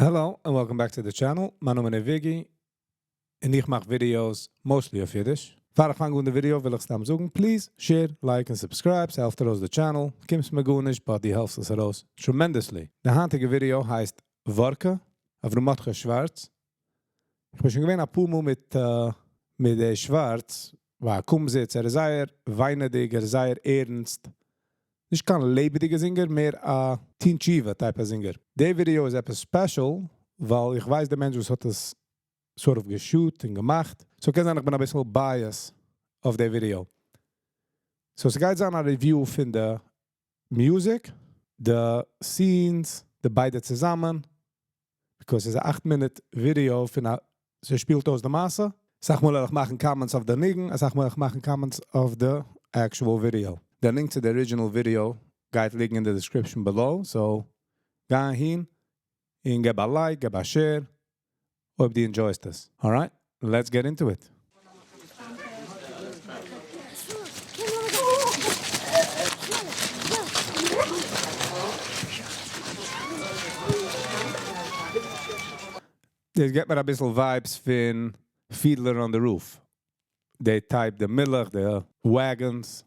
Hello and welcome back to the channel. מיין נאמען איז Viggy און איך מאך videos mostly אויף אידיש. פאר איך פאנג אן די ווידיאו וויל איך סתם זאגן, please share, like און subscribe, ס'העלפט ארויס די channel, קומסט מיר גארנישט but דו העלפסט עס ארויס tremendously. די היינטיגע ווידיאו הייסט ווארקע, אברהם מרדכי שווארץ. איך בין שוין געווען אפאר מאל מיט מיט די שווארץ, ביי א קומזיץ, ער איז זייער וויינעדיג, ער איז זייער ערנסט, נישט קיין לעבעדיגע זינגער, מער א טון תשובה type א זינגער. די ווידיאו איז עפעס special, ווייל איך ווייס די מענטש וואס האט עס sort of גע shoot און געמאכט, so קען זיין איך בין אביסל biased אויף די ווידיאו. So ס'גייט זיין א review פון די music, די scenes, די ביידע צוזאמען, because ס'איז א 8 מינוט ווידיאו פון א, ס'שפילט אויס די מעשה. אסאך מאל וועל איך מאכן comments אויף די ניגון, אסאך מאל וועל איך מאכן comments אויף די actual video. די link צו די original video גייט ליגן אין די description below, so גיי אהין און געב א like, געב א share אויב דו enjoy סט עס. Alright, let's get into it. דאס געבט מיר אביסל vibes פון Fiddler on the Roof. די type, די מילך, די wagons.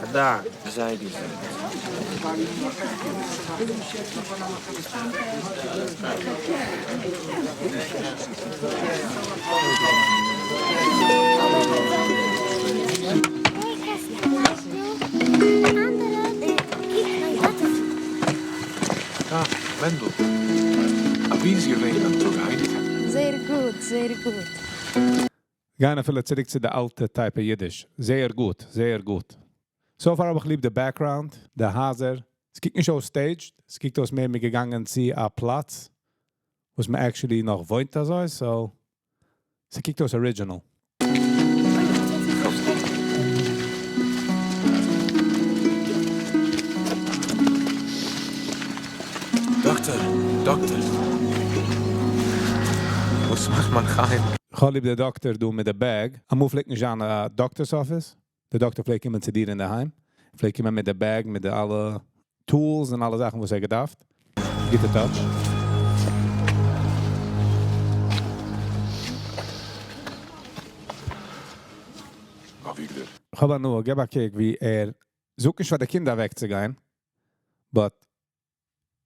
א דאנק, זיי געזונט. אה, מענדל. אבי איז געווען דיין טאג היינט? זייער גוט, זייער גוט. גיין אפילו צוריק צו די אלטע type אידיש. זייער גוט, זייער גוט. So far האב איך ליב די background, די הייזער. עס קוקט נישט אויס staged, עס קוקט אויס מער מ'איז געגאנגען צו א פלאץ, וואס מען actually נאך וואוינט אזוי, so ס'קוקט אויס original. דאקטער! דאקטער! וואס מאכט מיין חיים? כ'האב ליב די דאקטער דא מיט די bag. אמאל פלעגט נישט זיין א doctor's office. די דאקטער פלעגט קומען צו דיר אינדערהיים. פלעגט קומען מיט די bag, מיט די אלע tools און אלע זאכן וואס ער געדארפט. גוטע touch. אביגדור. כ'האב הנאה, געב א קוק ווי ער זאגט נישט פאר די קינד אוועקצוגיין, but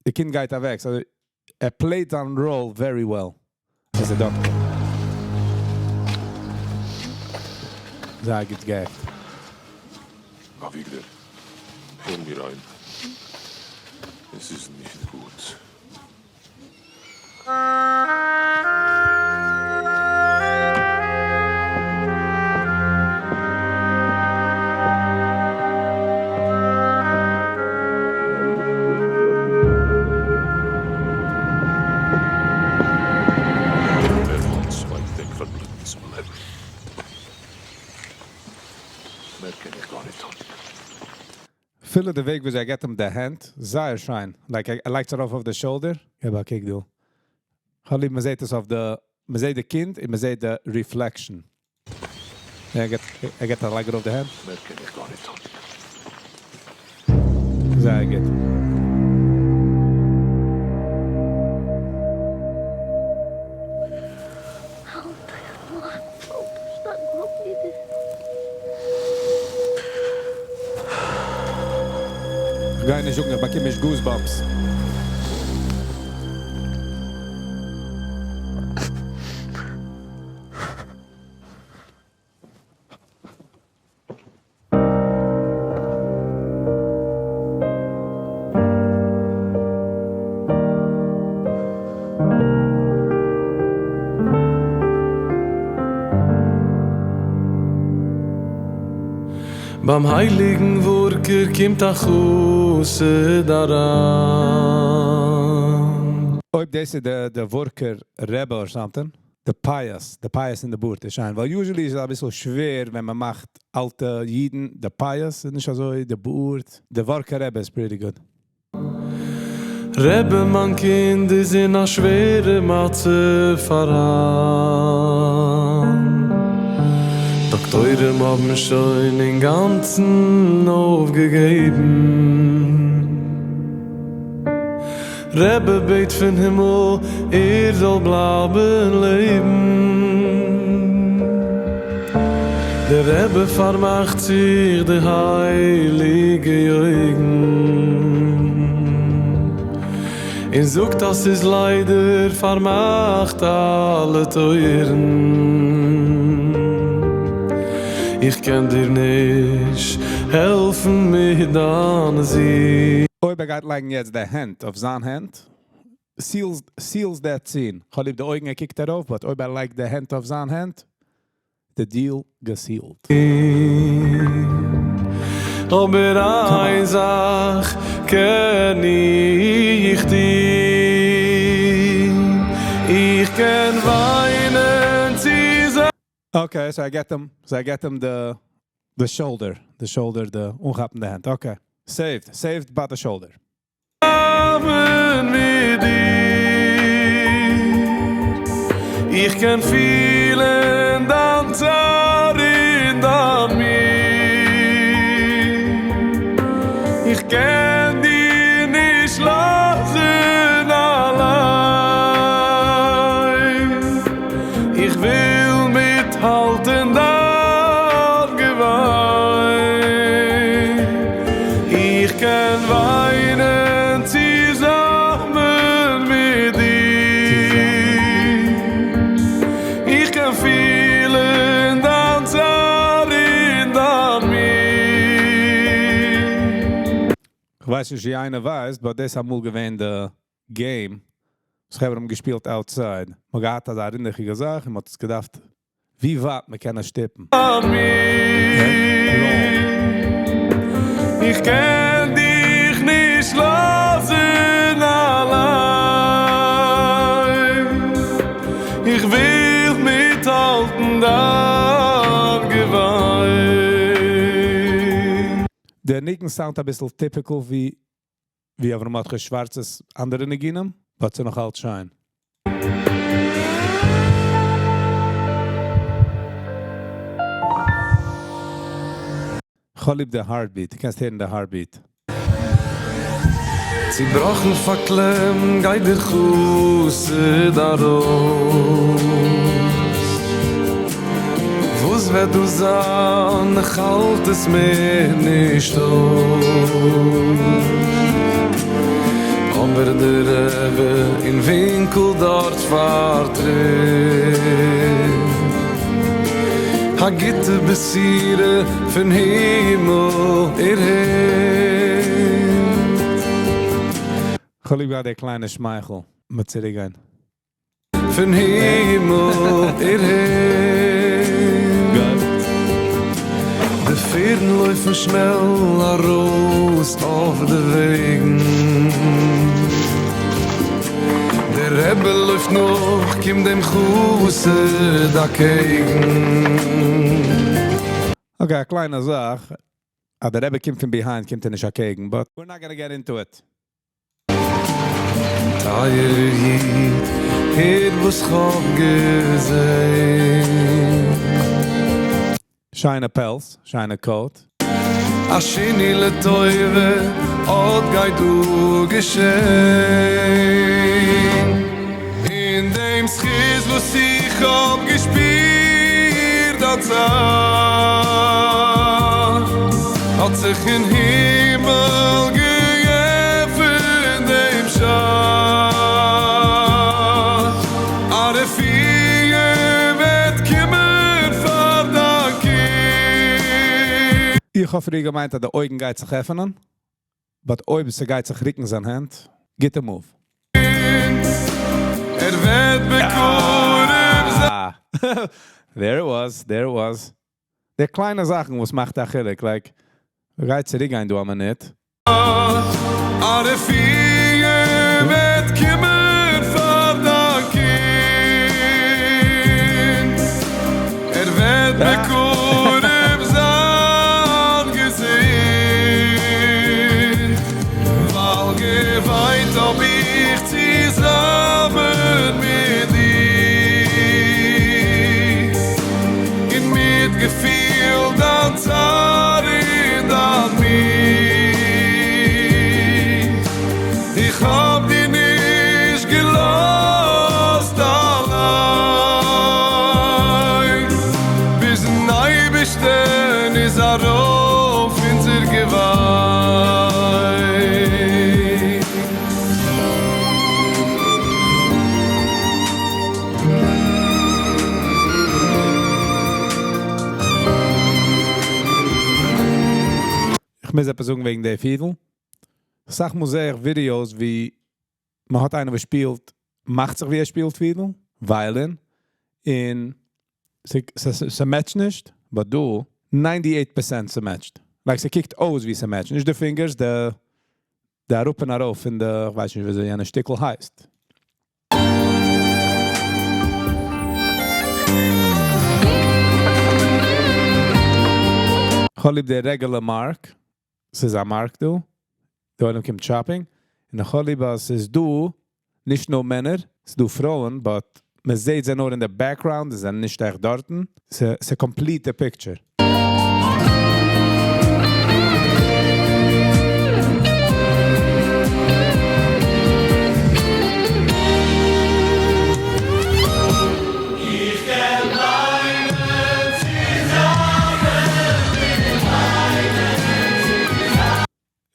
די קינד גייט אוועק, so ער play ט זיין role very well as a doctor. זייער גוט גע'act. אביגדור, הער מיר איין. עס איז נישט גוט. ער האט צוויי טעג פארבליבן צום לעבן. מער קען איך גארנישט טון. אפילו די וועג וויאזוי ער געבט אים די הענט, זייער שיין. Like ער לייגט עס ארויף אויף די shoulder. געב א קוק דא. כ'האב ליב מ'זעט עס אויף די, מ'זעט די קינד און מ'זעט די reflection. ער געבט א לייג ארויף די הענט. מער קען איך גארנישט טון. זייער גוט. כ'גיי נישט זאגן איך באקום נישט goosebumps. ביים הייליגן ווארקער קומט א חסיד אריין. אויב דאס איז די ווארקער רבי or something, די פיאות, די פיאות אין די בארד איז שיין, ווייל usually איז עס אביסל שווער ווען מען מאכט אלטע אידן, די פיאות איז נישט אזוי, די בארד, די ווארקער רבי איז pretty good. רבי מיין קינד איז אין א שווערע מצב פארהאן. דאקטוירים האבן שוין אינגאנצן אויפגעגעבן. רבי בעט פון הימל ער זאל בלייבן לעבן. דער רבי פארמאכט זיך די הייליגע אויגן און זאגט אז ס'איז ליידער פארמאכט אלע טויערן. איך קען דיר נישט העלפן מיט דיין זון. אויב ער גייט לייגן יעצט די הענט אויף זיין הענט, seals that scene. כ'האב ליב די אויגן, ער קוקט ארויף, but אויב ער לייגט די הענט אויף זיין הענט, the deal גע sealed. אבער איין זאך קען איך טון, איך קען וויינען צוזאמען. Okay, so I get them the shoulder, the אנכאפן די הענט. Okay. Saved, saved by the shoulder. מיט דיר. איך קען פילן דיין צער און דיין מי. איך קען דיר נישט לאזן אליין. איך וויל מיטהאלטן דיין געוויין. איך קען וויינען צוזאמען מיט דיר. איך קען פילן דיין צער און דיין מי. איך ווייס נישט ווי איינער ווייסט, but דאס אמאל געווען the game. וואס האבן געשפילט outside. מען געהאט אזא רינדעכיגע זאך און מען האט עס געדארפט, ווי ווייט מען קען עס שטופן. מיר. איך קען דיך נישט לאזן אליין. איך וויל מיטהאלטן דיין געוויין. דער ניגון sound א ביסל typical ווי אברהם מרדכי שווארצ'ס אנדערע ניגונים, but ס'איז נאך אלץ שיין. כ'האב ליב די heartbeat, דו קענסט הערן די heartbeat. צובראכן, פארקלעמט גייט דער חסיד ארויס. וואס וועט דא זיין, איך האלט עס מער נישט אויס. אבער דער רבי אין ווינקל דארט פארטרערט. א גוטע בשורה פון הימל ער הערט. כ'האב ליב געהאט דער קליינע שמייכל מיט צוריקגיין. פון הימל ער הערט. די פערדן לויפן שנעל ארויס אויף די וועגן. דער רבי לויפט נאך, קומט דעם חסיד אקעגן. Okay, א קליינע זאך. אה, דער רבי קומט פון behind, קומט ער נישט אקעגן, but we're not gonna get into it. טייערער איד, הער וואס כ'האב געזען. שיינע פעלץ, שיינע coat. א שינוי לטובה, אט גייט דא געשען. אין דעם זכות וואס איך האב געשפירט א צער, האט זיך אין הימל געעפנט דעם שער. א רפואה וועט קומען פאר דיין קינד. איך האב פריער געמיינט, אז די אויגן גייט זיך עפענען. But אויב ס'גייט זיך רוקן זיין הענט, get the move. ער וועט בקרוב זיין. Ah. There it was, there it was. די קליינע זאכן, וואס מאכט א חילוק, like, גייט צוריקגיין דא א מינוט. א רפואה וועט קומען פאר דיין קינד. ער וועט בקרוב זיין געזונט. ווייל געוויינט האב איך צוזאמען מיט דיר. און מיטגעפילט געוויין. איך מוז עפעס זאגן וועגן די פידל. אסאך מאל זע איך videos ווי מען האט איינער וואס שפילט, מאכט זיך ווי ער שפילט פידל, violin, און ס' match ט נישט, but דא, 98% ס' match ט. Like ס'קוקט אויס ווי ס' match ט. נישט די fingers, די אראפ און ארויף אין די, איך ווייס נישט וויאזוי יענע שטיקל הייסט. איך האב ליב די regular מארק. ס'איז א מארק דא. די עולם קומט shopping. און איך האב ליב אז ס'איז דא, נישט נאר מענער, ס'איז דא פרויען, but מען זעט זיי נאר אין די background, זיי זענען נישט עכט דארטן. ס'איז complete the picture.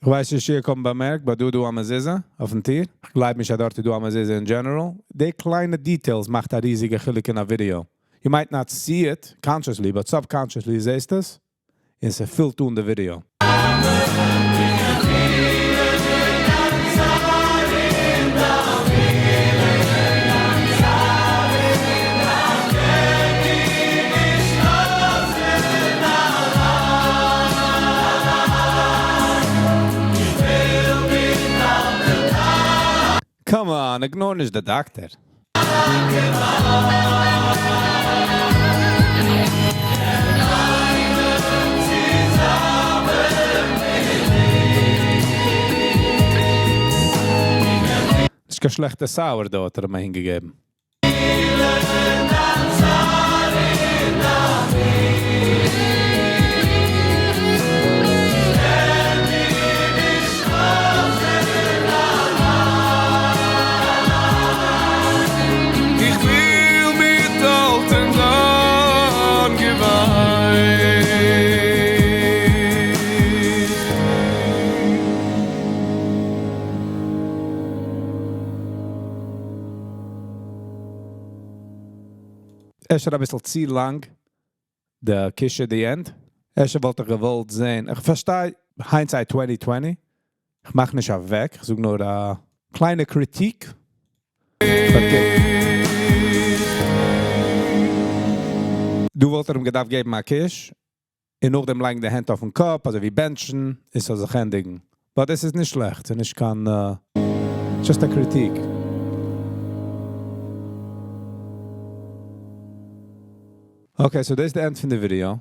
איך ווייס נישט, איר האט באמערקט, but דא דא א מזוזה אויפן טיר. איך גלייב נישט אז דארט איז דא א מזוזה in general. די קליינע details מאכט א ריזיגע חילוק אין א video. You might not see it consciously, but subconsciously זעסט עס. און ס'פילט אן די video. Come on, ignore נישט די דאקטער. נישט קיין שלעכטע sourdough האט ער אים אהינגעגעבן. איך וויל מיטהאלטן דיין געוויין. אפשר אביסל צו לאנג, די קיש at the end. אפשר וואלט איך געוואלט זען. איך פארשטיי, hindsight 2020. איך מאך נישט אוועק, איך זאג נאר א קליינע קריטיק. Okay. דא וואלט ער אים געדארפט געבן א קיש, און נאכדעם לייגן די הענט אויפן קאפ, אזוי ווי בענטשן, עס זאל זיך ענדיגן. But עס איז נישט שלעכט, און איך קען, just א קריטיק. Okay, so דאס איז the end פון די video.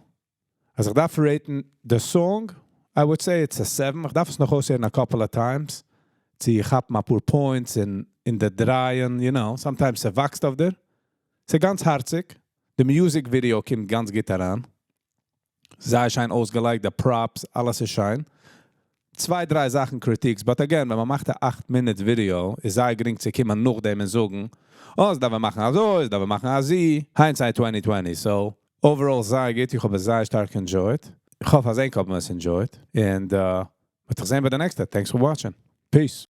אז איך דארף rate ן the song, I would say it's a 7. איך דארף עס נאך אויסהערן a couple of times. צו כאפן א פאר points אין די דרייען, you know. Sometimes ס'וואקסט אויף דיר. ס'איז גאנץ הארציג. The music video קומט גאנץ גוט אריין. זייער שיין אויסגעלייגט, the props, אלעס איז שיין. צוויי, דריי זאכן critiques, but again, ווען מען מאכט א 8-minute video, איז זייער גרינג צו קומען נאכדעם און זאגן, oh, עס דארף מען מאכן אזוי, עס דארף מען מאכן אזוי. Hindsight 2020, so overall זייער גוט, איך האב עס זייער שטארק enjoyed. איך האף אז ענק האבן עס enjoyed. And, מ'וועט זיך זען ביי די נעקסטע. Thanks for watching. Peace.